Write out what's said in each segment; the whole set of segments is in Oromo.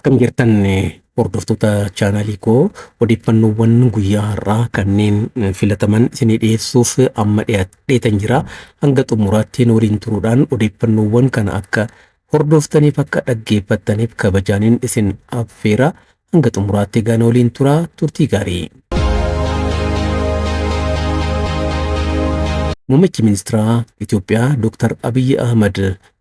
Akkam jirtan hordoftoota chaanaalii koo, odeeffannoowwan guyyaa har'aa kanneen filataman isinii dhiyeessuuf amma dhiyeetan jira. Hanga xumuraatti waliin turuudhaan odeeffannoowwan kana akka hordoftaniif, akka dhaggeeffattaniif kabajaaniin isin affeera. Hanga xumuraatti egaa waliin turaa, turtii gaarii. Muummichi Ministeeraa Itoophiyaa Dr. Abiyyi Ahmad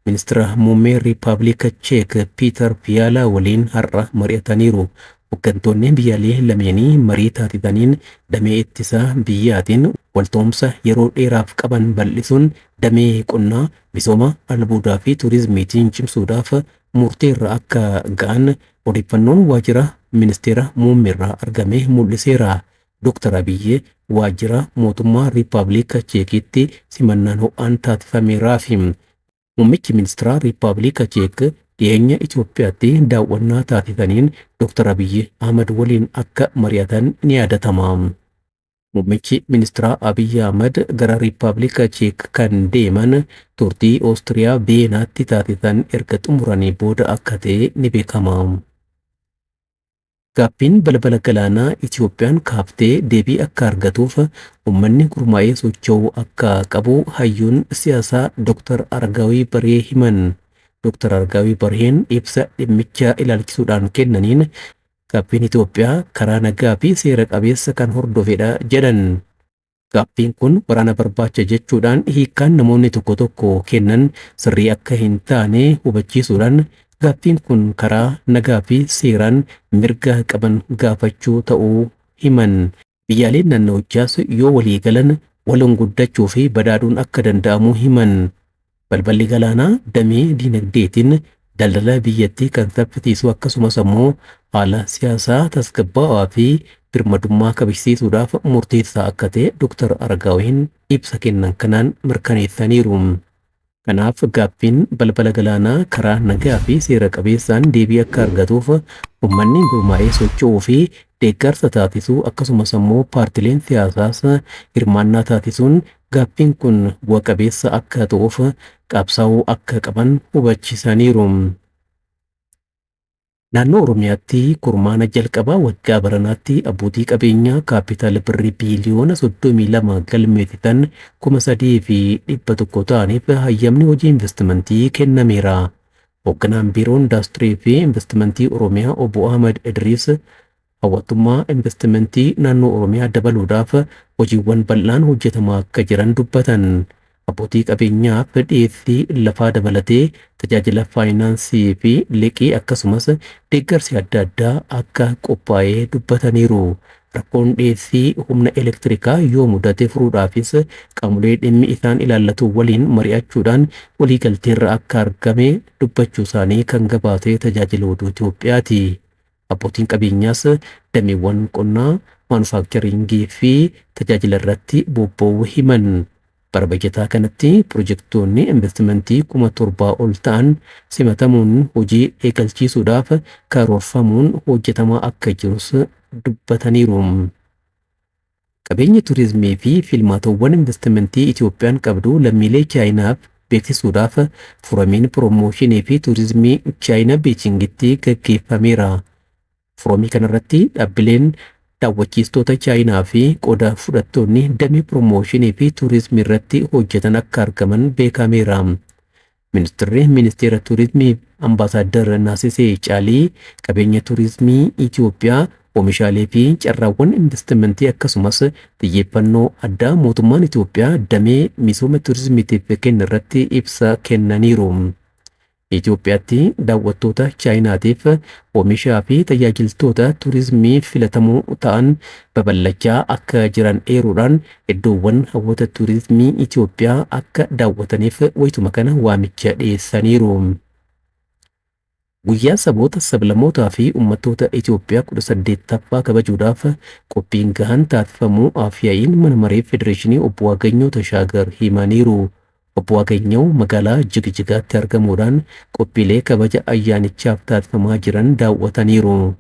Ministeera Muummee Riippaabilika Cheek Piitar Fiyaala waliin har'a mari'ataniiru. Hooggantoonni biyyaalee lameenii marii taasisaniin damee ittisa biyyaatiin waltoomsa yeroo dheeraaf qaban bal'isuun damee qonnaa, misooma albuudaa fi turizimiitiin cimsuudhaaf murteerra akka ga'an odeeffannoon waajjira ministeera muummeerraa argame mul'iseera. Dr. Abiyyi waajjira mootummaa Riippaabilika Cheekitti simannaan ho'aan taasifameeraafi. Muummichi Ministeeraa Riippaabilika Cheek dhiyeenya Itoophiyaatti daawwannaa taasisaniin Dr. Abiyyi Ahmad waliin akka mari'atan ni yaadatama. Muummichi Ministeeraa Abiyyi Ahmad gara Riippaabilika Cheek kan deeman turtii Oostiriyaa Veenaatti taasisan erga xumuranii booda akka ta'e ni beekama. Gaaffiin balbala galaanaa Itoophiyaan kaaftee deebii akka argatuuf uummanni gurmaa'ee socho'uu akka qabu hayyuun siyaasaa Dr. Argaawii Barhee himan. Dr. Argaawii Barheen ibsa dhimmicha ilaalchisuudhaan kennaniin gaaffiin Itoophiyaa karaa nagaa fi seera qabeessa kan hordofedha jedhan. Gaaffiin kun waraana barbaacha jechuudhaan hiikkaan namoonni tokko tokko kennan sirrii akka hin taane hubachiisuudhaan gaaffiin kun karaa nagaa fi seeraan mirga qaban gaafachuu ta'uu himan. Biyyaaleen naannawichaas yoo walii galan waloon guddachuu fi badhaadhuun akka danda'amu himan. Balballi galaanaa damee diinagdeetiin daldala biyyattii kan saffisiisu akkasumas ammoo haala siyaasaa tasgabbaa'aa fi birmadummaa kabajsiisuudhaaf murteessaa akka ta'e Dr. Argaawiin ibsa kennan kanaan mirkaneessaniiru. Kanaaf gaaffiin balbala galaanaa karaa nagaa fi seera qabeessaan deebii akka argatuuf uummanni gurmaa'ee socho'uu fi deeggarsa taasisuu akkasumas ammoo paartileen siyaasaas hirmaannaa taasisuun gaaffiin kun bu'a qabeessa akka ta'uuf qabsaa'uu akka qaban hubachiisaniiru. Naannoo Oromiyaatti kurmaana jalqabaa waggaa baranaatti abbootii qabeenyaa kaapitaala birrii biiliyoona 32 galmeessisan 3,100 ta'aniif hayyamni hojii investimentii kennameera. Hoogganaan Biiroo Indaastirii fi Investimentii Oromiyaa Obbo Ahmad Idriis hawwattummaa investimentii naannoo Oromiyaa dabaluudhaaf hojiiwwan bal'aan hojjetamaa akka jiran dubbatan. Abbootii qabeenyaaf dhiyeessii lafaa dabalatee tajaajila faayinaansii fi liqii akkasumas deeggarsi adda addaa akka qophaa'ee dubbataniiru. Rakkoon dhiyeessii humna elektirikaa yoo mudate furuudhaafis qaamolee dhimmi isaan ilaallatu waliin mari'achuudhaan waliigalteerra akka argame dubbachuu isaanii kan gabaase tajaajila oduu Itoophiyaati. Abbootiin qabeenyaas dameewwan qonnaa, maanufaakcharingii fi tajaajila irratti bobba'uu himan. Bara bajataa kanatti pirojektoonni investimentii 7,000 ol ta'an simatamuun hojii eegalchiisuudhaaf karoorfamuun hojjetamaa akka jirus dubbataniiru. Qabeenya turizimii fi filmaatawwan investimentii Itoophiyaan qabdu lammiilee Chaayinaaf beeksisuudhaaf foramiin piroomooshinii fi turizimii Chaayinaa Beejingitti gaggeeffameera. Foramii kanarratti dhaabbileen daawwachiistota Chaayinaa fi qooda fudhattoonni damee piroomooshinii fi turizimii irratti hojjetan akka argaman beekameera. Ministeerri Ministeera Turizimii Ambaasaadar Naasisee Caalii qabeenya turizimii Itoophiyaa, oomishaalee fi carraawwan investimentii akkasumas xiyyeeffannoo addaa mootummaan Itoophiyaa damee misooma turizimiitiif kenne irratti ibsa kennaniiru. Itoophiyaatti daawwattoota Chaayinaatiif oomishaa fi tajaajiltoota turizimii filatamoo ta'an babal'achaa akka jiran eeruudhaan iddoowwan hawwata turizimii Itoophiyaa akka daawwataniif wayituma kana waamicha dhiyeessaniiru. Guyyaa saboota, sablammootaa fi uummattoota Itoophiyaa 18ffaa kabajuudhaaf qophiin gahaan taasifamuu Afyaa'iin Mana Maree Federeeshinii Obbo Aganyoo Tashaagar himaniiru. Obbo Aganyaw magaalaa Jigjigaatti argamuudhaan qophiilee kabaja ayyaanichaaf taasifamaa jiran daawwataniiru.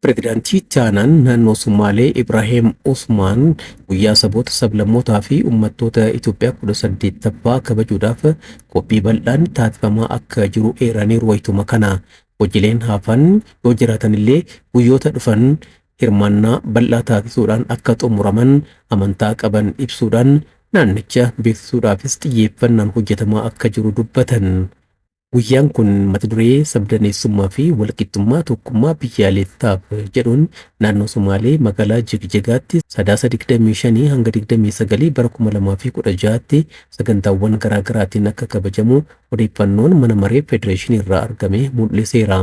Pireezidaantii itti aanaan naannoo Sumaalee Ibraahim Usmaan guyyaa saboota, sablammootaa fi uummattoota Itoophiyaa 18ffaa kabajuudhaaf qophii bal'aan taasifamaa akka jiru eeraniiru wayituma kana. Hojiileen hafan yoo jiraatan illee guyyoota dhufan hirmaannaa bal'aa taasisuudhaan akka xumuraman amantaa qaban ibsuudhaan naannicha beeksisuudhaafis xiyyeeffannaan hojjetamaa akka jiru dubbatan. Guyyaan kun mata duree sabdaneessummaa fi walqixxummaa tokkummaa biyyaalessaaf jedhuun naannoo Somaalee magaalaa Jigjigaatti Sadaasa 25 hanga 29 bara 2016tti sagantaawwan garaagaraatiin akka kabajamu odeeffannoon mana maree federeeshinii irraa argame mul'iseera.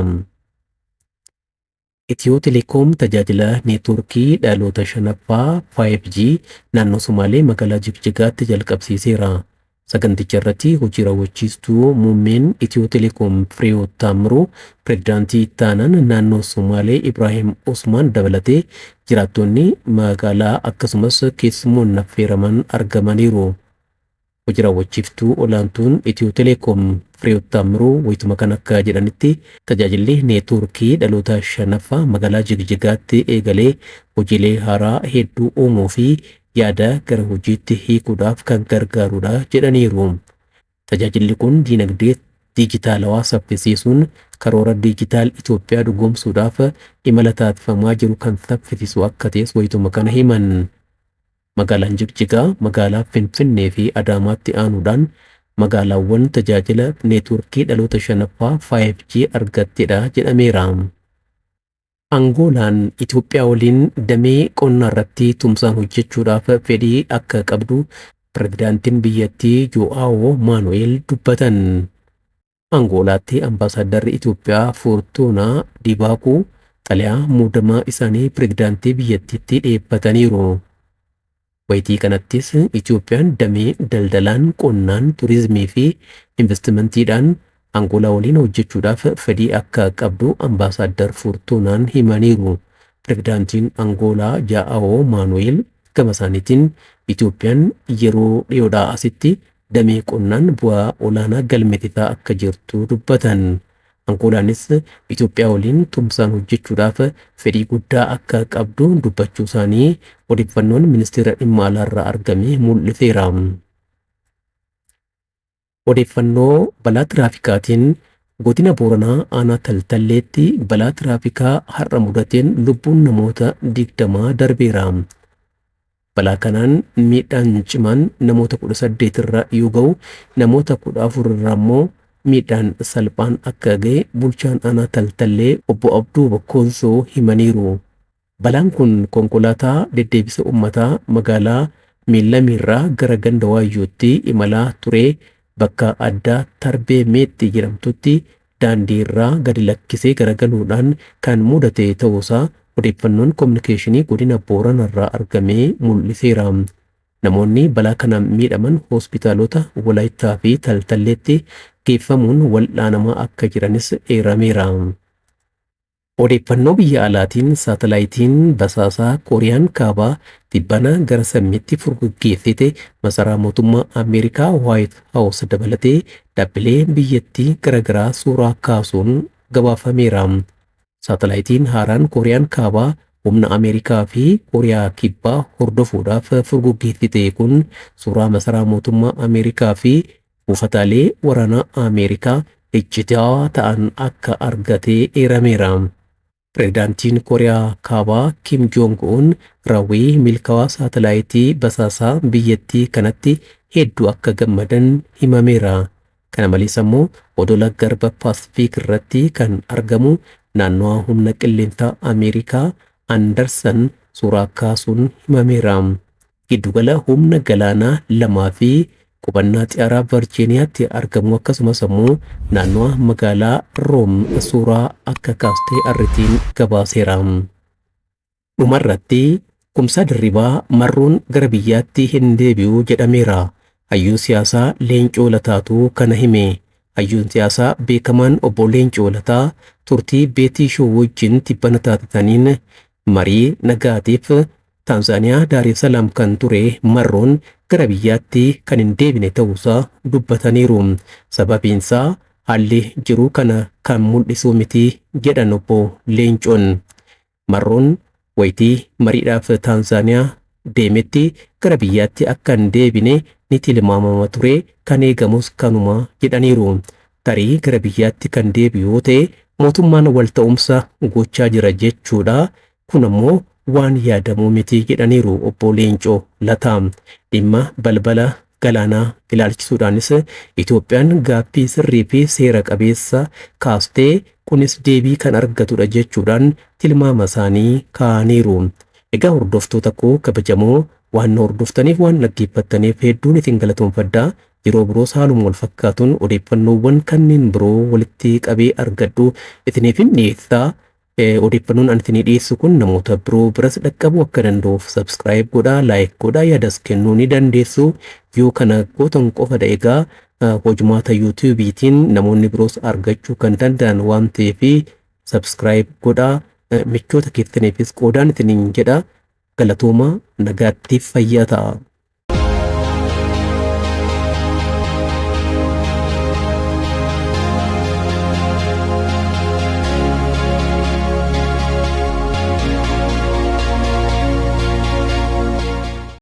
Itiyoo Telekoom tajaajila neetwoorkii dhaloota shanaffaa 5G naannoo Somaalee magaalaa Jigjigaatti jalqabsiiseera. Saganticha irratti hojii raawwachiistuu muummeen Itiyoo Telekoom Fireewoot Taammiruu, pireezidaantii ittaanaan naannoo Somaalee Ibraahim Osmaan dabalatee jiraattonni magaalaa akkasumas keessummoonni affeeraman argamaniiru. Hojii raawwachiiftuu olaantuun Itiyoo Telekoom Fireewoot Taammiruu wayituma kan akka jedhanitti tajaajilli neetwoorkii dhaloota shanaffaa magaalaa Jigjigaatti eegalee hojiilee haaraa hedduu uumuu fi yaada gara hojiitti hiikuudhaaf kan gargaarudha jedhaniiru. Tajaajilli kun diinagdee diijitaalawaa saffisiisuun karoora diijitaal Itoophiyaa dhugoomsuudhaaf imala taasifamaa jiru kan saffisiisu akka ta'es wayituma kana himan. Magaalaan Jigjigaa magaalaa Finfinnee fi Adaamaatti aanuudhaan magaalaawwan tajaajila neetwoorkii dhaloota shanaffaa 5G argattedha jedhameera. Angoolaan Itoophiyaa waliin damee qonnaa irratti tumsaan hojjechuudhaaf fedhii akka qabdu pirezidaantiin biyyattii Jo'aawo Maanu'eel dubbatan. Angoolaatti ambaasaaddarri Itoophiyaa Foortuunaa Dibaakuu xalayaa muudamaa isaanii pirezidaantii biyyattiitti dhiyeeffataniiru. Wayitii kanattis Itoophiyaan damee daldalaan, qonnaan, turizimii fi investimentiidhaan Angoolaa waliin hojjechuudhaaf fedhii akka qabdu ambaasaadar Foortuunaan himaniiru. Pirezidaantiin Angoolaa Jaa'awoo Maanu'eel gama isaaniitiin Itoophiyaan yeroo dhiyoodhaa asitti damee qonnaan bu'aa olaanaa galmeessisaa akka jirtu dubbatan. Angoolaanis Itoophiyaa waliin tumsaan hojjechuudhaaf fedhii guddaa akka qabdu dubbachuu isaanii odeeffannoon ministeera dhimma alaarraa argame mul'iseera. Odeeffannoo balaa tiraafikaatiin godina Booranaa aanaa Taltalleetti balaa tiraafikaa har'a mudateen lubbuun namoota 20 darbeera. Balaa kanaan miidhaan cimaan namoota 18 irra yoo ga'u namoota 14 irra immoo miidhaan salphaan akka ga'e bulchaan aanaa Taltallee obbo Abduu Bokkoonsoo himaniiru. Balaan kun konkolaataa deddeebisa uummataa magaalaa Miillamiirraa gara ganda Waayyootti imalaa ture bakka addaa Tarbee Meexxii jedhamtutti daandii irraa gadi lakkisee garagaluudhaan kan mudate ta'uusaa odeeffannoon kominikeeshinii godina Booranarraa argame mul'iseera. Namoonni balaa kanaan miidhaman hospitaalota Walaayittaa fi Taltalleetti geeffamuun wal'aanamaa akka jiranis eerameera. Odeeffannoo biyya alaatiin saatalaayitiin basaasaa Kooriyaan Kaabaa tibbana gara samiitti furguggeessite masaraa mootummaa Ameerikaa Waayit Haawus dabalatee dhaabbilee biyyattii garaagaraa suuraa kaasuun gabaafameera. Saatalaayitiin haaraan Kooriyaan Kaabaa humna Ameerikaa fi Kooriyaa Kibbaa hordofuudhaaf furguggeessite kun suuraa masaraa mootummaa Ameerikaa fi buufataalee waraanaa Ameerikaa ejjitawaa ta'an akka argate eerameera. Pireezidaantiin Kooriyaa Kaabaa Kim Joong Un raawwii milkaa'aa saatalaayitii basaasaa biyyattii kanatti hedduu akka gammadan himameera. Kana malees immoo odola garba Paasifiik irratti kan argamu naannawaa humna qilleensaa Ameerikaa Andersan suuraa kaasuun himameera. Giddugala humna galaanaa lamaa fi qubannaa xiyyaaraa Virjiiniyaatti argamu akkasumas immoo naannawaa magaalaa Room suuraa akka kaastee arriitiin gabaaseera. Dhumarratti Kumsaa Dirribaa marruun gara biyyaatti hin deebi'u jedhameera. Hayyuu siyaasaa Leencoo Lataatu kana hime. Hayyuun siyaasaa beekamaan obbo Leencoo Lataa turtii Beetii Shoo wajjin tibbana taasisaniin marii nagaatiif Taanzaaniyaa Daar es Salaam kan ture marroon gara biyyaatti kan hin deebine ta'uusaa dubbataniiru. Sababiinsaa haalli jiru kana kan mul'isu miti jedhan obbo Leencoon. Marroon wayitii mariidhaaf Taanzaaniyaa deemetti gara biyyaatti akka hin deebine ni tilmaamama ture, kan eegamus kanuma jedhaniiru. Tarii gara biyyaatti kan deebi'u yoo ta'e Mootummaan walta'umsa gochaa jira jechuudha. Kun ammoo waan yaadamuu miti jedhaniiru obbo Leencoo Lataa. Dhimma balbala galaanaa ilaalchisuudhaanis Itoophiyaan gaaffii sirrii fi seera qabeessa kaastee kunis deebii kan argatudha jechuudhaan tilmaama isaanii kaa'aniiru. Egaa hordoftoota koo kabajamoo, waan na hordoftaniif, waan dhaggeeffattaniif hedduun isin galatoonfadha. Yeroo biroos haaluma wal fakkaatuun odeeffannoowwan kanneen biroo walitti qabee argadhu isiniifin dhiyeessaa. Odeeffannoon ani isinii dhiyeessu kun namoota biroo biras dhaqqabuu akka danda'uuf subscribe godhaa, like godhaa, yaadas kennuu ni dandeessu. Yoo kana gootan qofadha egaa hojumaata YouTubeiitiin namoonni biroos argachuu kan danda'an waan ta'eef subscribe godhaa, michoota keessaniifis qoodaan isiniin jedha. Galatooma, nagaattiif fayyaa ta'a.